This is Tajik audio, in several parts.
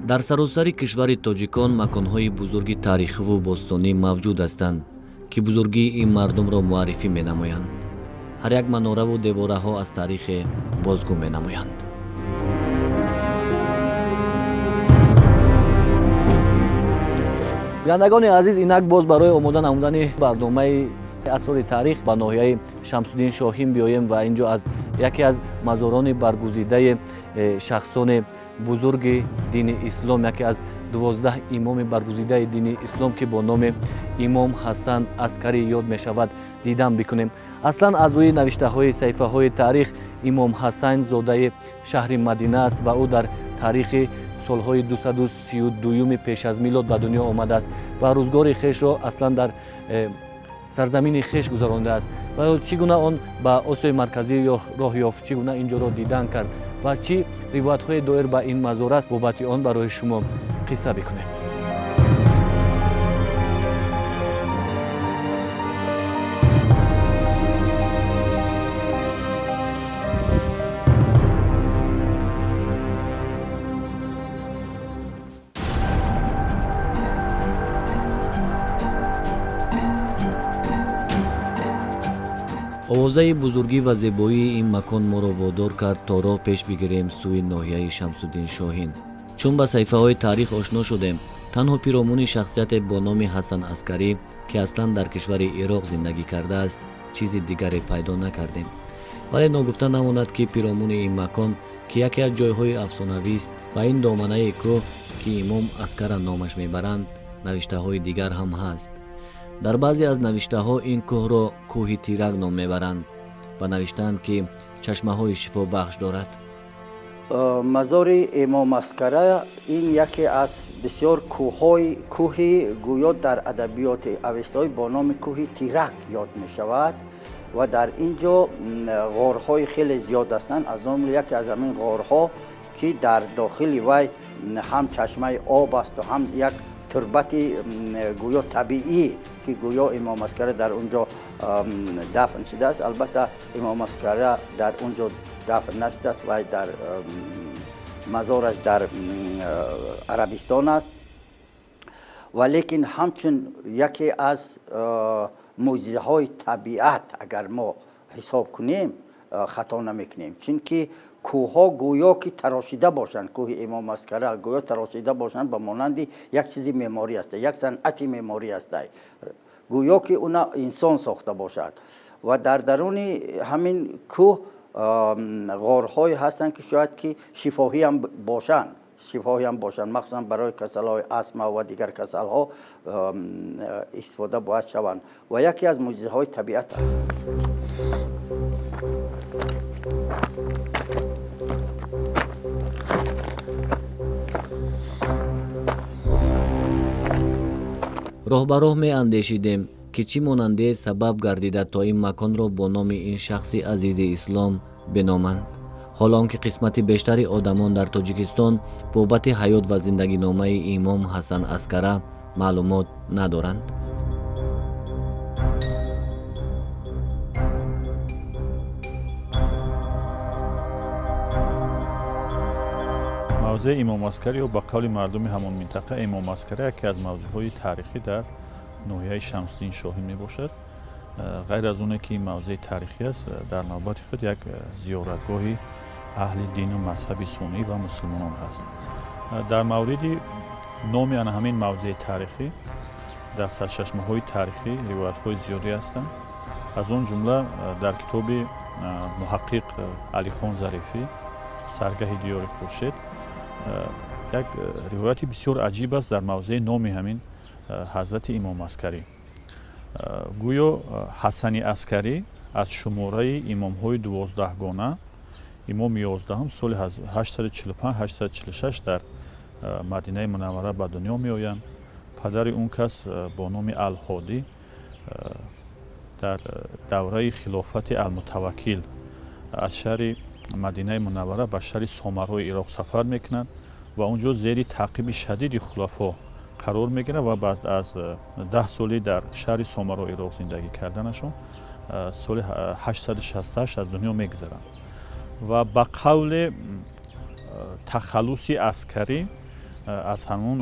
Дар саросари кишвари тоҷикон маконҳои бузурги таърихиву бостонӣ мавҷуд ҳастанд, ки бузургии ин мардумро муаррифӣ менамоянд. Ҳар як манораву девораҳо аз таърихе бозгӯ менамоянд. Бинандагони азиз, инак боз барои омода намудани барномаи асрори таърих ба ноҳияи Шамсуддин Шоҳин биёем ва инҷо аз яке аз мазорони баргузидаи шахсони бузурги дини ислом, яке аз 12 имоми баргузидаи дини ислом, ки бо номи имом Ҳасан Аскарӣ ёд мешавад, дидан бикунем. Аслан аз рӯи навиштаҳои саҳифаҳои таърих имом Ҳасан зодаи шаҳри Мадина аст ва ӯ дар таърихи солҳои 232 пеш аз милод ба дунё омадааст ва рӯзгори хешро аслан дар сарзамини хеш гузарондааст. Ва чӣ гуна он ба Осиёи Марказӣ роҳ ёфт, чӣ гуна ин ҷоро дидан кард ва чӣ ривоятҳое доир ба ин мазор аст, бобати он барои шумо қисса бикунем. Овозаи бузургӣ ва зебоии ин макон моро водор кард, то роҳ пеш бигирем сӯи ноҳияи Шамсуддин Шоҳин. Чун ба саҳифаҳои таърих ошно шудем, танҳо пиромуни шахсияте бо номи Ҳасан Аскарӣ, ки аслан дар кишвари Ироқ зиндагӣ кардааст, чизи дигаре пайдо накардем. Вале ногуфта намонад, ки пиромуни ин макон, ки яке аз ҷойҳои афсонавист ва ин доманаи кӯҳ, ки имом Аскара номаш мебаранд, навиштаҳои дигар ҳам ҳаст. Дар баъзе аз навиштаҳо ин кӯҳро кӯҳи Тирак ном мебаранд ва навиштаанд, ки чашмаҳои шифобахш дорад. Мазори имом Аскара ин яке аз бисёр кӯҳи гӯё дар адабиёти авестоӣ бо номи кӯҳи Тирак ёд мешавад ва дар ин ҷо ғорҳои хеле зиёд ҳастанд. Аз ҷумла яке аз ҳамин ғорҳо, ки дар дохили вай ҳам чашмаи об асту ҳам як турбати гӯё табиӣ, ки гӯё имом Аскара дар он ҷо дафн шудааст. Албатта имом Аскара дар он ҷо дафн нашудааст, вай дар мазораш дар Арабистон аст. Валекин ҳамчун яке аз мӯъҷизаҳои табиат агар мо ҳисоб кунем, хато намекунем, чунки кӯҳҳо гӯё ки тарошида бошанд, кӯҳи имом Аскара гӯё тарошида бошанд, ба монанди як чизи меъморӣ аст, як санъати меъморӣ аст, гӯё ки уна инсон сохта бошад. Ва дар даруни ҳамин кӯҳ ғорҳое ҳастанд, ки шояд ки шифоҳиам бошанд, махсусан барои касалҳои астма ва дигар касалҳо истифода бояд шаванд ва яке аз мӯъҷизаҳои табиат аст. Роҳ ба роҳ меандешидем, ки чӣ монандае сабаб гардида, то ин маконро бо номи ин шахси азизи ислом биноманд. Ҳоло он ки қисмати бештари одамон дар Тоҷикистон бобати ҳаёт ва зиндагиномаи имом Ҳасан Аскара маълумот надоранд. Мавзеи имом Аскарӣ ё ба қавли мардуми ҳамон минтақа имом Аскарӣ яке аз мавзеъҳои таърихӣ дар ноҳияи Шамсуддин Шоҳин мебошад. Ғайр аз оне ки ин мавзеи таърихӣ аст, дар навбати худ як зиёратгоҳи аҳли дину мазҳаби суннӣ ва мусулмонон аст. Дар мавриди номи ана ҳамин мавзеи таърихӣ дар сарчашмаҳои таърихӣ ривоятҳои зиёде ҳастанд. Аз он ҷумла дар китоби муҳаққиқ Алихон Зарифӣ «Саргаҳи диёри Хуршед» як ривояти бисёр аҷиб аст дар мавзеи номи ҳамин ҳазрати имом Аскарӣ. Гӯё Ҳасани Аскарӣ аз шумораи имомҳои 12гона, имоми 11 соли 845-846 дар Мадинаи Мунаввара ба дунё меоянд. Падари он кас бо номи Алҳодӣ дар давраи хилофати Алмутаваккил аз шаҳри Мадинаи Мунаввара ба шаҳри Сомарои Ироқ сафар мекунад ва он ҷо зери таъқиби шадиди хулафо қарор мегирад ва баъд аз 10 соли дар шаҳри Сомарои Ироқ зиндагӣ карданашон соли 868 аз дунё мегузаранд. Ва ба қавли тахаллуси Аскарӣ Аз ҳамун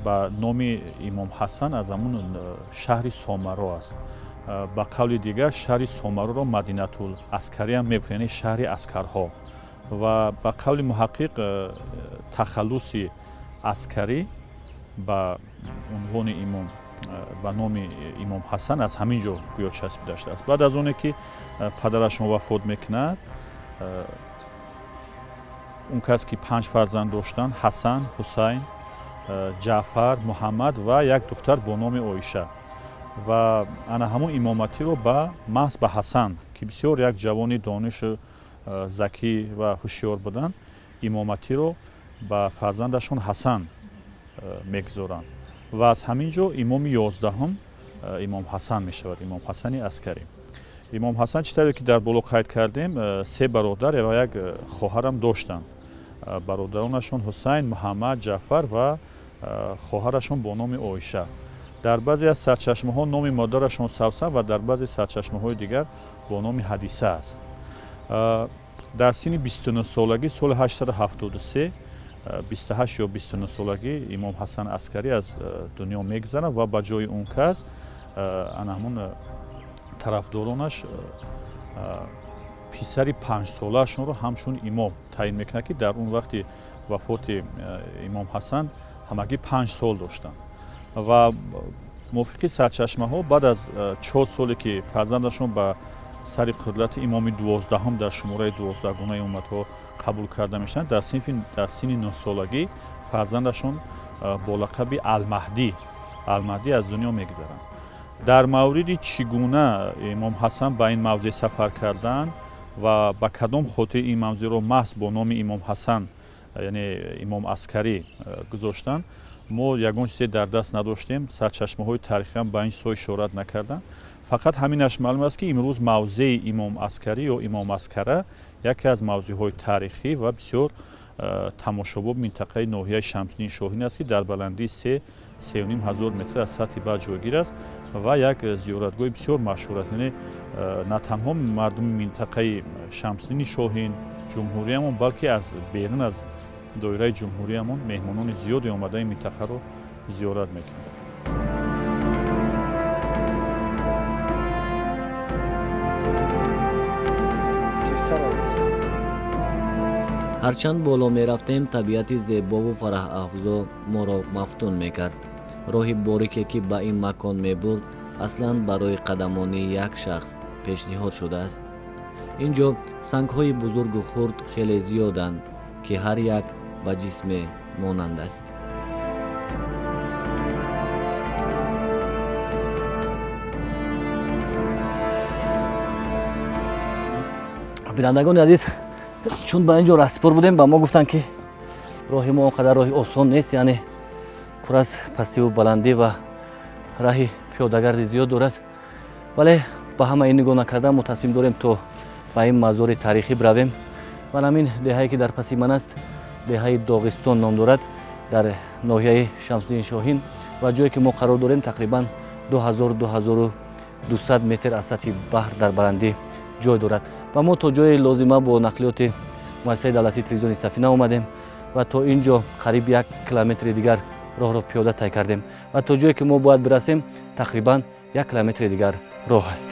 ба номи Имом Ҳасан аз ҳамун шаҳри Сомаро аст. Ба қавли дигар шаҳри Сомароро Мадинатул Аскариам мегӯянд, яъне шаҳри аскарҳо. Ва ба қавли муҳаққиқ тахаллуси аскарӣ ба унвони имом, ба номи Имом Ҳасан аз ҳамин ҷо гӯё часпида шудааст. Баъд аз оне ки падарашон вафот мекунад, он кас ки 5 фарзанд доштанд, Ҳасан, Ҳусайн, Ҷаъфар, Муҳаммад ва як духтар бо номи Оиша. Ва ана ҳамон имоматиро ба маҳз ба Ҳасан, ки бисёр як ҷавони донишу закӣ ва ҳушёр буданд, имоматиро ба фарзандашон Ҳасан мегузоранд. Ва аз ҳамин ҷо имоми 11-ум Имом Ҳасан мешавад, Имом Ҳасани Аскарӣ. Имом Ҳасан чӣ тавре ки дар боло қайд кардем, 3 бародар ва як хоҳарам доштанд. Бародаронашон Ҳусайн, Муҳаммад, Ҷаъфар ва хоҳарашон бо номи Оиша. Дар баъзе аз сарчашмаҳо номи модарашон Савсан ва дар баъзе сарчашмаҳои дигар бо номи Ҳадиса аст. Дар синни 29 солагӣ соли 873, 28 ё 29 солагӣ Имом Ҳасан Аскарӣ аз дунё мегузарад ва ба ҷои он кас ана ҳамон тарафдоронаш писари 5 солаашонро ҳамчун имом таъин мекунад, ки дар он вақти вафоти Имом Ҳасан ҳамагӣ 5 сол доштанд. Ва мувофиқи сарчашмаҳо баъд аз 4 соле ки фарзандашон ба сари қудрати имоми 12-ум дар шумораи 12гунаи умматҳо қабул карда мешаванд, дар синни 9 солагӣ фарзандашон бо лақаби Алмаҳдӣ аз дунё мегузаранд. Дар мавриди чӣ гуна Имом Ҳасан ба ин мавзеъ сафар карданд ва ба кадом хотир ин мавзеъро маҳз бо номи Имом Ҳасан, яъне Имом Аскарӣ гузоштанд, мо ягон чизе дар даст надоштем. Сарчашмаҳои таърихиам ба ин чизҳо ишорат накарданд. Фақат ҳаминаш маълум аст, ки имрӯз мавзеи Имом Аскарӣ ё Имом Аскара яке аз мавзеъҳои таърихӣ ва бисёр тамошобоб минтақаи ноҳияи Шамсиддин Шоҳин аст, ки дар баландии 3-3,5 ҳазор метр аз сатҳи баҳр ҷойгир аст ва як зиёратгоҳи бисёр машҳур аст. Яъне на танҳо мардуми минтақаи Шамсиддини Шоҳин, ҷумҳуриямон, балки аз берун аз доираи ҷумҳуриямон меҳмонони зиёде омада ин минтақаро зиёрат мекунанд. Ҳарчанд боло мерафтем, табиати зебову фараҳафзо моро мафтун мекард. Роҳи борике, ки ба ин макон мебурд, аслан барои қадамонии як шахс пешниҳод шудааст. Ин ҷо сангҳои бузургу хурд хеле зиёданд, ки ҳар як ба ҷисме монанд аст. Бинандагони азиз, чун ба ин ҷо раҳсипор будем, ба мо гуфтанд, ки роҳи мо он қадар роҳи осон нест, яъне пур аз пастиву баландӣ ва раҳи пиёдагарди зиёд дорад. Вале ба ҳама ин нигоҳ накардан мо тасмим дорем то ба ин мазори таърихӣ биравем. Ва ҳамин деҳае, ки дар паси ман аст, деҳаи Доғистон ном дорад, дар ноҳияи Шамсиддин Шоҳин, ва ҷое ки мо қарор дорем тақрибан 2200 метр аз сатҳи баҳр дар баландӣ ҷой дорад. Ва мо то ҷои лозима бо нақлиёти муассисаи давлатии телевизиони Сафина омадем ва то ин ҷо қариб 1 километри дигар роҳро пиёда тай кардем ва то ҷое ки мо бояд бирасем тақрибан 1 километри дигар роҳ аст.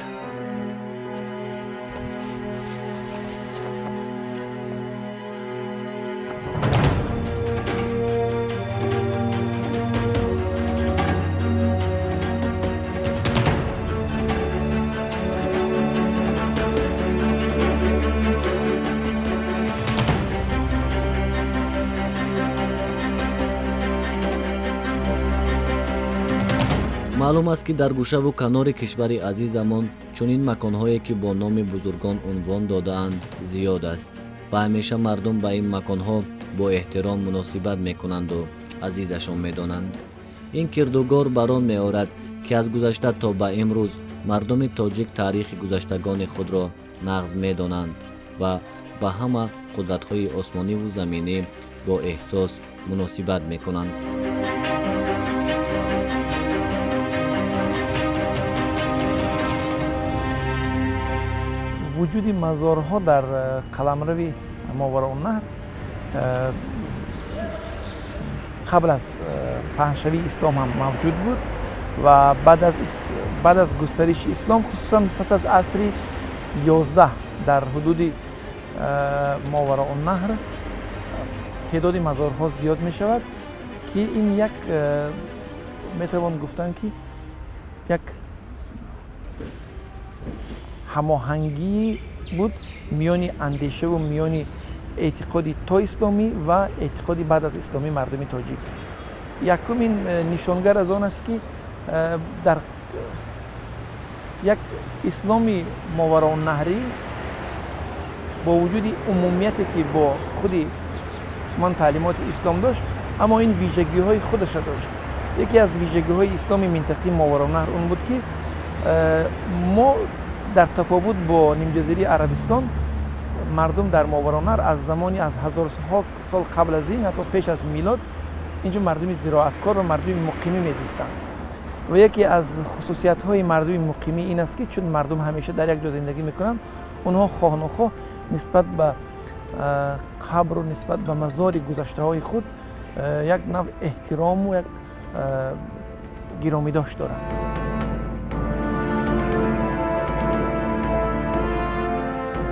Маълум аст, ки дар гӯшаву канори кишвари азизамон чунин маконҳое, ки бо номи бузургон унвон додаанд, зиёд аст ва ҳамеша мардум ба ин маконҳо бо эҳтиром муносибат мекунанду азизашон медонанд. Ин кирдугор бар он меорад, ки аз гузашта то ба имрӯз мардуми тоҷик таърихи гузаштагони худро нағз медонанд ва ба ҳама қудратҳои осмониву заминӣ бо эҳсос муносибат мекунанд. Вуҷуди мазорҳо дар қаламрави Мовароуннаҳр Қабл аз паҳншавии ислом ҳам мавҷуд буд ва баъд аз густариши ислом, хусусан пас аз асри 11 дар ҳудуди Мовароуннаҳр теъдоди мазорҳо зиёд мешавад, ки ин як метавон гуфтан, ки як ҳамоҳангӣ буд миёни андешаву миёни эътиқоди то исломӣ ва эътиқоди баъд аз исломӣ мардуми тоҷик. Якум ин нишонгар аз он аст, ки дар як исломи мовароуннаҳрӣ бо вуҷуди умумияте, ки бо худи ман таълимоти ислом дошт, аммо ин вижагиҳои худаша дошт. Яке аз вижагиҳои исломи минтақаи Мовароуннаҳр он буд, ки мо дар тафовут бо нимҷазираи Арабистон, мардум дар Мовароуннаҳр аз замони аз ҳазорҳо сол қабл аз ин, ҳатто пеш аз милод, инҷо мардуми зироаткор ва мардуми муқимӣ мезистанд. Ва яке аз хусусиятҳои мардуми муқимӣ ин аст, ки чун мардум ҳамеша дар як ҷо зиндагӣ мекунанд, онҳо хоҳ нохоҳ нисбат ба қабру нисбат ба мазори гузаштаҳои худ як навъ эҳтирому як гиромидошт доранд.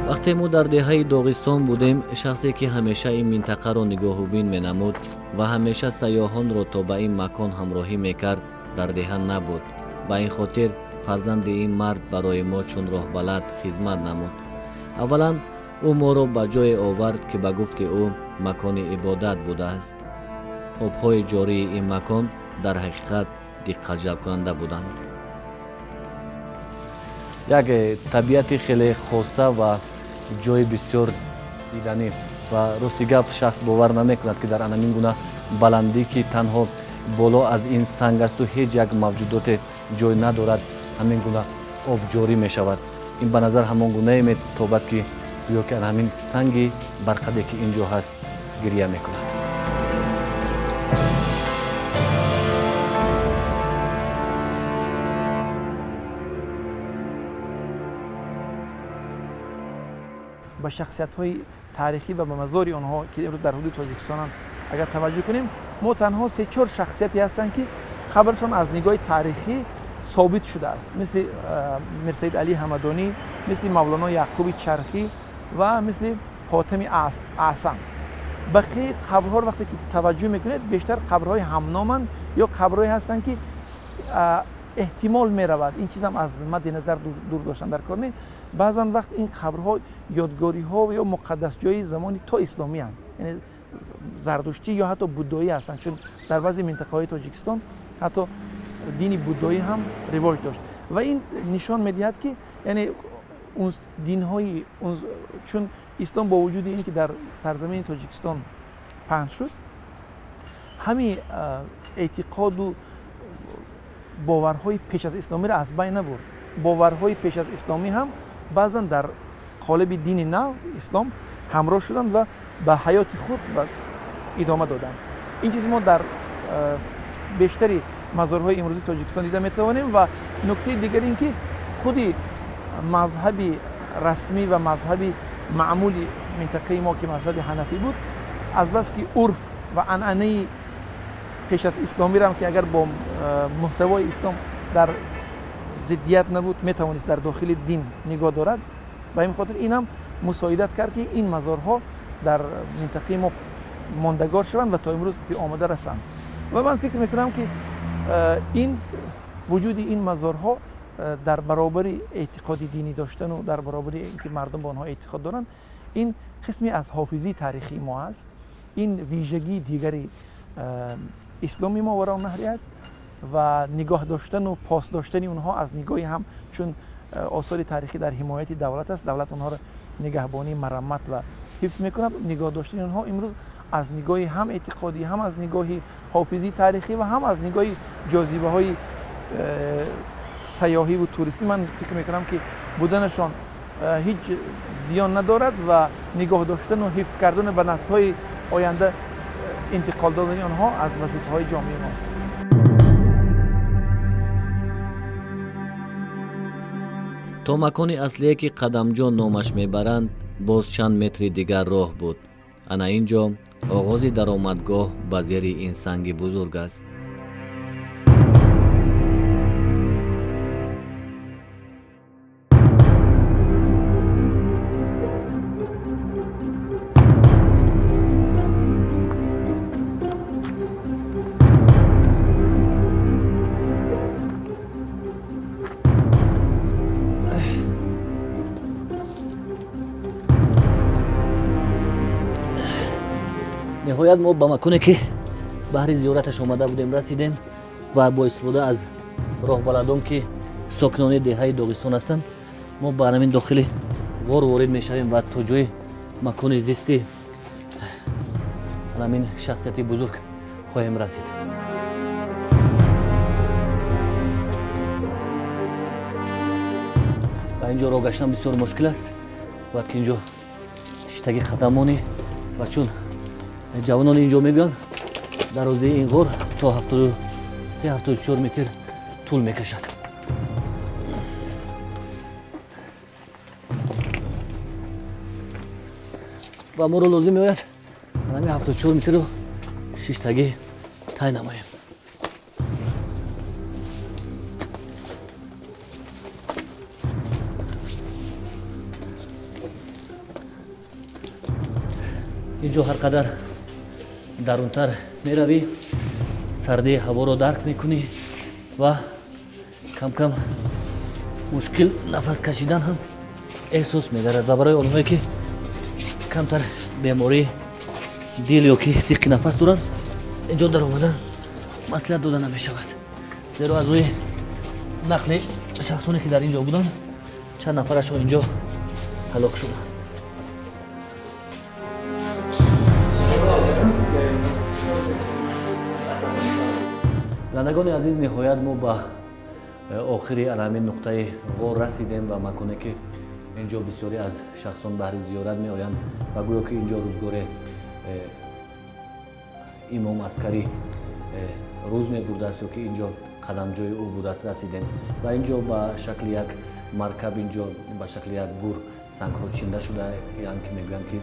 Вақте мо дар деҳаи Доғистон будем, шахсе, ки ҳамеша ин минтақаро нигоҳубин менамуд ва ҳамеша сайёҳонро то ба ин макон ҳамроҳӣ мекард, дар деҳа набуд. Ба ин хотир фарзанди ин мард барои мо чун роҳбалад хизмат намуд. Аввалан ӯ моро ба ҷое овард, ки ба гуфти ӯ макони ибодат будааст. Обҳои ҷории ин макон дар ҳақиқат диққатҷалбкунанда буданд. Як табиати хеле хоса ва ҷои бисёр диданӣ, ва рости гап, шахс бовар намекунад, ки дар анамин гуна баландӣ, ки танҳо боло аз ин санг асту ҳеҷ як мавҷудоте ҷой надорад, ҳамин гуна об ҷорӣ мешавад. Ин ба назар ҳамон гунае метобад, ки гӯё ки ҳамин санги барқаде, ки ин ҷо ҳаст, гиря мекунад. Ба шахсиятҳои таърихӣ ва ба мазори онҳо, ки имрӯз дар ҳудуди Тоҷикистонанд, агар таваҷҷӯҳ кунем, мо танҳо се-чор шахсияте ҳастанд, ки қабршон аз нигоҳи таърихӣ собит шудааст, мисли Мирсаид Алӣ Ҳамадонӣ, мисли Мавлоно Яъқуби Чархӣ ва мисли Ҳотами Аъсам. Бақияи қабрҳоро вақте ки таваҷҷӯҳ мекунед, бештар қабрҳои ҳамноманд ё қабрҳое ҳастанд, ки эҳтимол меравад ин чизам аз мадди назар дур доштан дар кор не. Баъзан вақт ин қабрҳо ёдгориҳо ё муқаддасҷои замони то исломианд, яъне зардуштӣ ё ҳатто буддоӣ ҳастанд, чун дар баъзе минтақаҳои Тоҷикистон ҳатто дини буддоӣ ҳам ривоҷ дошт. Ва ин нишон медиҳад, ки яъне динҳои, чун ислом бо вуҷуди ин ки дар сарзамини Тоҷикистон паҳн шуд, ҳамин эътиқоду боварҳои пеш аз исломиро аз байн набурд. Боварҳои пеш аз исломӣ ҳам баъзан дар қолиби дини нав ислом ҳамроҳ шуданд ва ба ҳаёти худ идома доданд. Ин чиз мо дар бештари мазорҳои имрӯзи Тоҷикистон дида метавонем. Ва нуктаи дигар ин ки худи мазҳаби расмӣ ва мазҳаби маъмули минтақаи мо, ки мазҳаби ҳанафӣ буд, азбаски урф ва анъанаи пеш аз исломиро, ки агар бо муҳтавои ислом дар зиддият набуд, метавонист дар дохили дин нигоҳ дорад. Ба ин хотир ин ҳам мусоидат кард, ки ин мазорҳо дар минтақаи мо мондагор шаванд ва то имрӯз омода расанд. Ва ман фикр мекунам, ки ин вуҷуди ин мазорҳо дар баробари эътиқоди динӣ доштану дар баробари ин ки мардум ба онҳо эътиқод доранд, ин қисме аз ҳофизии таърихии мо аст. Ин вижагии дигари исломи Мовароуннаҳрӣ аст ва нигоҳ доштану пос доштани онҳо аз нигоҳи ҳам, чун осори таърихӣ дар ҳимояти давлат аст, давлат онҳоро нигаҳбонӣ, мараммат ва ҳифз мекунад. Нигоҳ доштани онҳо имрӯз аз нигоҳи ҳам эътиқодӣ, ҳам аз нигоҳи ҳофизии таърихӣ ва ҳам аз нигоҳи ҷозибаҳои сайёҳиву туристӣ, ман фикр мекунам, ки буданашон ҳеҷ зиён надорад ва нигоҳ доштану ҳифз кардану ба наслҳои оянда интиқол додани онҳо аз вазифаҳои ҷомеаи мост. То макони аслие, ки Қадамҷо номаш мебаранд, боз чанд метри дигар роҳ буд. Ана ин ҷо Оғози даромадгоҳ ба зери ин санги бузург аст. Ниҳоят мо ба маконе ки баҳри зиёраташ омада будем расидем ва бо истифода аз роҳбаладон ки сокинони деҳаи Доғистон ҳастанд, мо ба ҳамин дохили ғор ворид мешавем ва то ҷои макони зисти ҳамин шахсияти бузург хоҳем расид. Ба ин ҷо роҳ гаштан бисёр мушкил аст, бояд ки ин ҷо шитаги қадам монӣ ва чун ҷавонони инҷо мегӯянд, дарозии ин ғор то 73-74 метр тӯл мекашад. Ва моро лозим меояд ҳамин 74 метрро шиштагӣ тай намоем. Инҷо ҳар қадар дарунтар меравӣ, сардии ҳаворо дарк мекунӣ ва кам-кам мушкил нафас кашидан ҳам эҳсос мегардад. Ва барои онҳое ки камтар бемории дил ё ки зиққи нафас доранд, инҷо даромадан маслиҳат дода намешавад, зеро аз рӯи нақли шахсоне ки дар ин ҷо буданд, чанд нафарашон инҷо ҳалок шуданд. Бинандагони азиз, ниҳоят мо ба охири ҳамин нуқтаи ғор расидем ва маконе ки инҷо бисёре аз шахсон баҳри зиёрат меоянд ва гӯё ки инҷо рӯзгоре имом Аскарӣ рӯз мебурдааст ё ки инҷо қадамҷои ӯ будааст расидем ва инҷо ба шакли як маркаб, инҷо ба шакли як гур сангҳо чинда шудаанд ки мегӯянд ки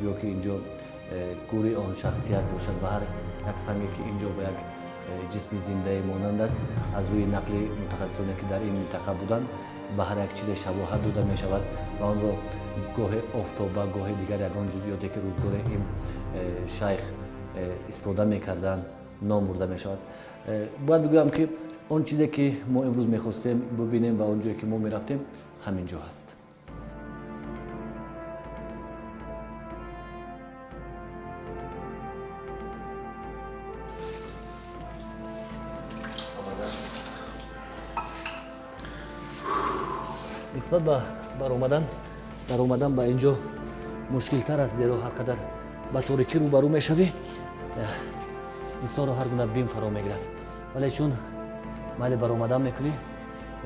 гӯё ки инҷо гури он шахсият бошад ва ҳар як санге ки инҷо ба як ҷисми зиндае монанд аст, аз рӯи нақли мутахассисоне ки дар ин минтақа буданд, ба ҳар як чизе шабоҳат дода мешавад ва онро гоҳе офтоба, гоҳе дигар ягон ҷузъиёте ки рӯзгоре ин шайх истифода мекарданд ном бурда мешавад. Бояд бигӯям ки он чизе ки мо имрӯз мехостем бубинем ва он ҷое ки мо мерафтем ҳамин ҷо ҳаст. Нисбат ба баромадан ба ин ҷо мушкилтар аст, зеро ҳар қадар ба торикӣ рӯбарӯ мешавӣ, инсонро ҳар гуна бим фаро мегирад. Вале чун майли баромадан мекунӣ,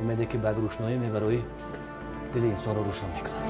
умеде ки ба як рӯшноӣ мебароӣ, дили инсонро рӯшан мекунад.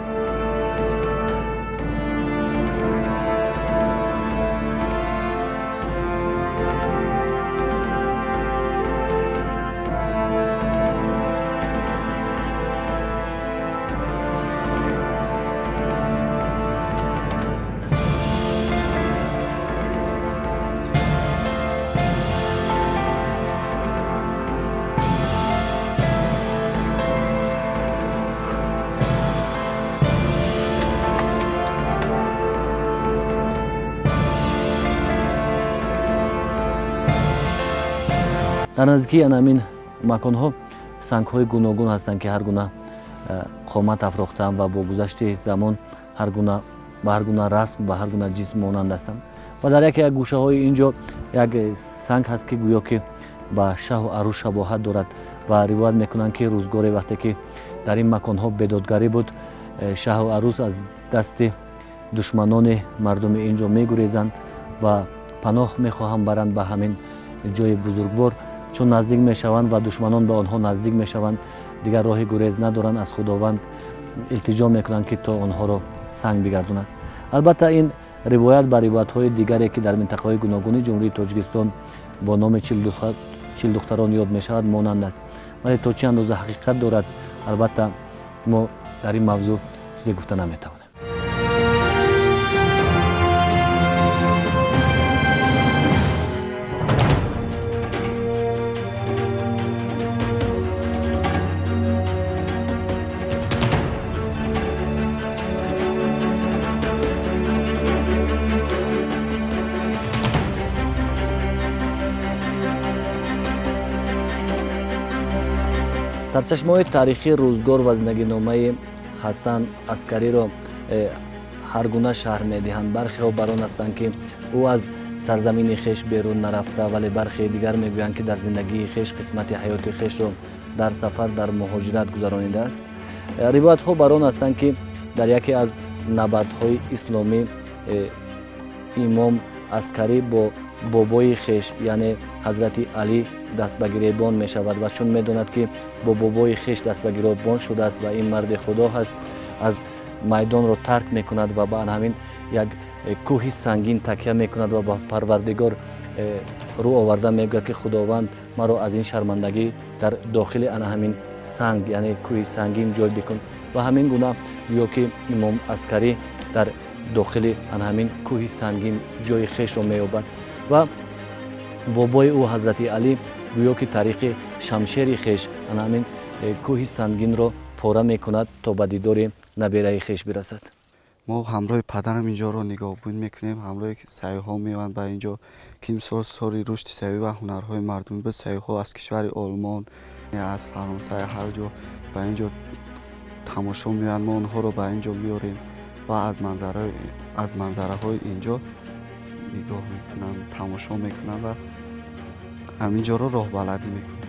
Дар наздикии ҳамин маконҳо сангҳои гуногун ҳастанд ки ҳар гуна қомат афрохтаанд ва бо гузашти замон ба ҳар гуна расм, ба ҳар гуна ҷисм монанд ҳастанд. Ва дар яке аз гӯшаҳои ин ҷо як санг ҳаст ки гӯё ки ба шаҳу арӯс шабоҳат дорад ва ривоят мекунанд ки рӯзгоре вақте ки дар ин маконҳо бедодгарӣ буд, шаҳу арӯс аз дасти душманони мардуми ин ҷо мегурезанд ва паноҳ мехоҳанд баранд ба ҳамин ҷои бузургвор. Чун наздик мешаванд ва душманон ба онҳо наздик мешаванд, дигар роҳи гурез надоранд, аз Худованд илтиҷо мекунанд ки то онҳоро санг бигардонад. Албатта ин ривоят ба ривоятҳои дигаре ки дар минтақаҳои гуногуни Ҷумҳурии Тоҷикистон бо номи чилдухтарон ёд мешавад монанд аст, вале то чӣ андоза ҳақиқат дорад, албатта мо дар ин мавзӯъ чизе гуфта наметавонем. Сарчашмаҳои таърихии рӯзгор ва зиндагиномаи Ҳасан Аскариро ҳар гуна шарҳ медиҳанд. Бархеҳо бар он ҳастанд, ки ӯ аз сарзамини хеш берун нарафта, вале бархеи дигар мегӯянд, ки дар зиндагии хеш қисмати ҳаёти хешро дар сафар, дар муҳоҷират гузаронидааст. Ривоятҳо бар он ҳастанд, ки дар яке аз набардҳои исломӣ имом Аскарӣ бо бобои хеш, яъне ҳазрати Алӣ, даст ба гиребон мешавад ва чун медонад, ки бо бобои хеш даст ба гиребон шудааст ва ин марди худо ҳаст, аз майдонро тарк мекунад ва ба ҳамин як кӯҳи сангин такя мекунад ва ба Парвардигор рӯ оварда мегӯяд, ки Худованд, маро аз ин шармандагӣ дар дохили ана ҳамин санг, яъне кӯҳи сангин, ҷой бикун. Ва ҳамин гуна гӯё ки имом Аскарӣ дар дохили ана ҳамин кӯҳи сангин ҷои хешро меёбад ва бобои ӯ ҳазрати Алӣ гӯё ки тариқи шамшери хеш ана ҳамин кӯҳи сангинро пора мекунад, то ба дидори набераи хеш бирасад. Мо ҳамроҳи падарам инҷоро нигоҳбон мекунем, ҳамроҳи сайёҳҳо меоянд ба инҷо, ки имсол соли рушди сайёҳӣ ва ҳунарҳои мардумӣ буд. Сайёҳҳо аз кишвари Олмон, аз Фаронса, ҳар ҷо ба инҷо тамошо меоянд. Мо онҳоро ба инҷо меорем ва аз манзараҳои инҷо нигоҳ мекунанд, тамошо мекунанд ва ҳаминҷоро роҳбаладӣ мекунанд.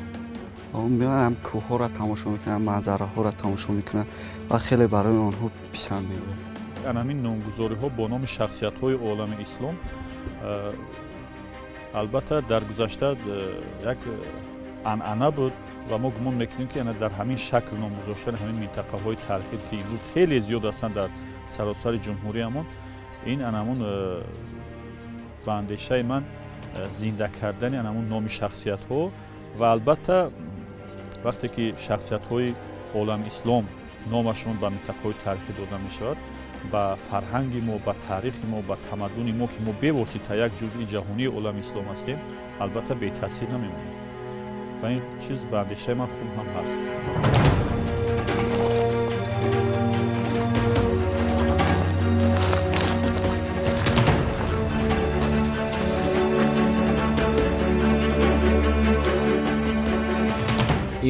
Меоянд, ҳам кӯҳҳоро тамошо мекунанд, манзараҳоро тамошо мекунанд ва хеле барои онҳо писанд меояд. Ҳамин номгузориҳо бо номи шахсиятҳои олами ислом албатта дар гузашта як анъана буд ва мо гумон мекунем, ки дар ҳамин шакл ном гузоштани ҳамин минтақаҳои таърихӣ, ки имрӯз хеле зиёд ҳастанд дар саросари ҷумҳуриямон, ин анамун ба андешаи ман зинда кардани анамун номи шахсиятҳо ва албатта вақте ки шахсиятҳои олами ислом номашон ба минтақаҳои таърихӣ дода мешавад, ба фарҳанги мо, ба таърихи мо, ба тамаддуни мо, ки мо бевосита як ҷузъи ҷаҳонии олами ислом ҳастем, албатта бетаъсир намемонад. Ва ин чиз ба андешаи ман хуб ҳам ҳаст.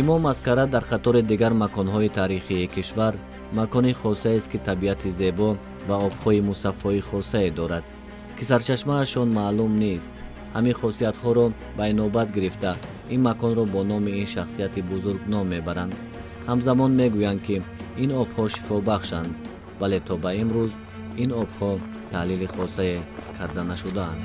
Имом Аскара дар қатори дигар маконҳои таърихии кишвар макони хосаест, ки табиати зебо ва обҳои мусаффои хосае дорад, ки сарчашмаашон маълум нест. Ҳамин хосиятҳоро ба инобат гирифта, ин маконро бо номи ин шахсияти бузург ном мебаранд. Ҳамзамон мегӯянд, ки ин обҳо шифобахшанд, вале то ба имрӯз ин обҳо таҳлили хосае карда нашудаанд.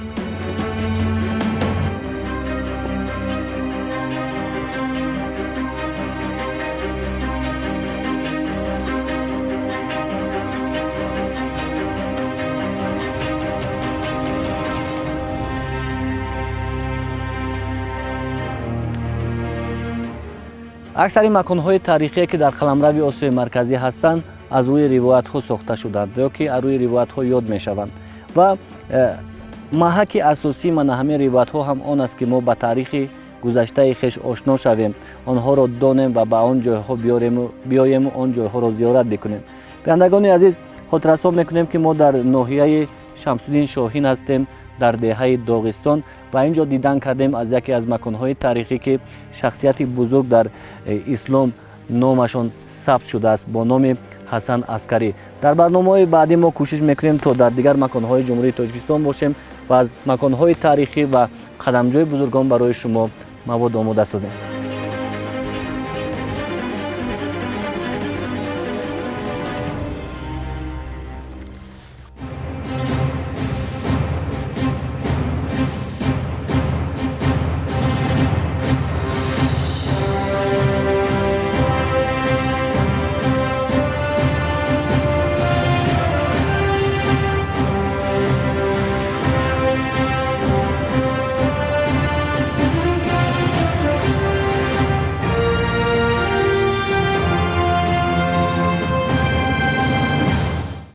Аксари маконҳои таърихие, ки дар қаламрави Осиёи Марказӣ ҳастанд, аз рӯи ривоятҳо сохта шуданд ё ки аз рӯи ривоятҳо ёд мешаванд ва маҳаки асосии мана ҳамин ривоятҳо ҳам он аст, ки мо ба таърихи гузаштаи хеш ошно шавем, онҳоро донем ва ба он ҷойҳо биёему он ҷойҳоро зиёрат бикунем. Бинандагони азиз, хотиррасон мекунем, ки мо дар ноҳияи Шамсуддин Шоҳин ҳастем, дар деҳаи Доғистон, ва инҷо дидан кардем аз яке аз маконҳои таърихӣ, ки шахсияти бузург дар ислом номашон сабт шудааст бо номи Ҳасан Аскарӣ. Дар барномаҳои баъдӣ мо кӯшиш мекунем, то дар дигар маконҳои Ҷумҳурии Тоҷикистон бошем ва аз маконҳои таърихӣ ва қадамҷои бузургон барои шумо мавод омода созем.